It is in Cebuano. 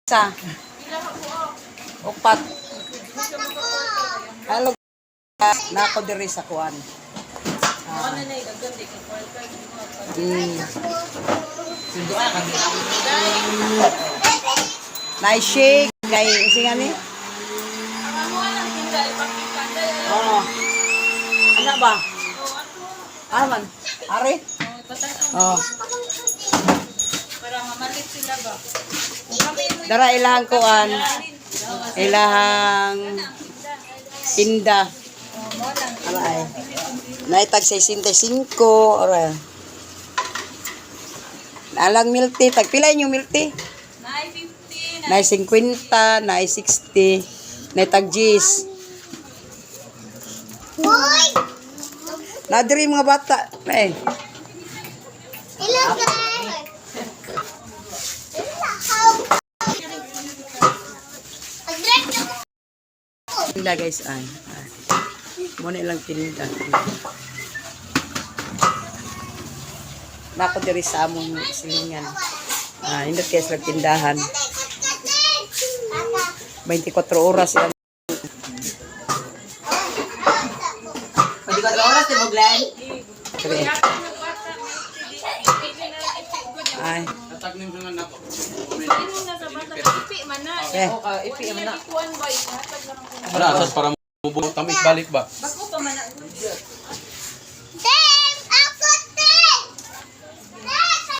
Sa upat. Hello. Nako diri sa kuan. Nice shake kay singa ni. Oh. Ano ba? Ah man. Are? Oh. Para mamalit sila ba? Dara ilahang kuan. Ilahang tinda. Aray. Naitag 65 aray. Alang milk tea, tag pila inyo milk tea? 950. Nay 50, nay 60, nay tag G's. Boy! Nadiri mga bata. Eh, Hello, guys! tinda guys ay. Ay. Muna ilang tinda. Nako diri sa among silingan. Ah, indot kay sila tindahan. 24 oras yan. 24 oras, di mo, Glenn? Dire. Ay, Ipi man na. eh. Oo, ka, ipi man na. Kuan ba? Ihatag lang ako. Para asas para mo tamis balik ba? Bako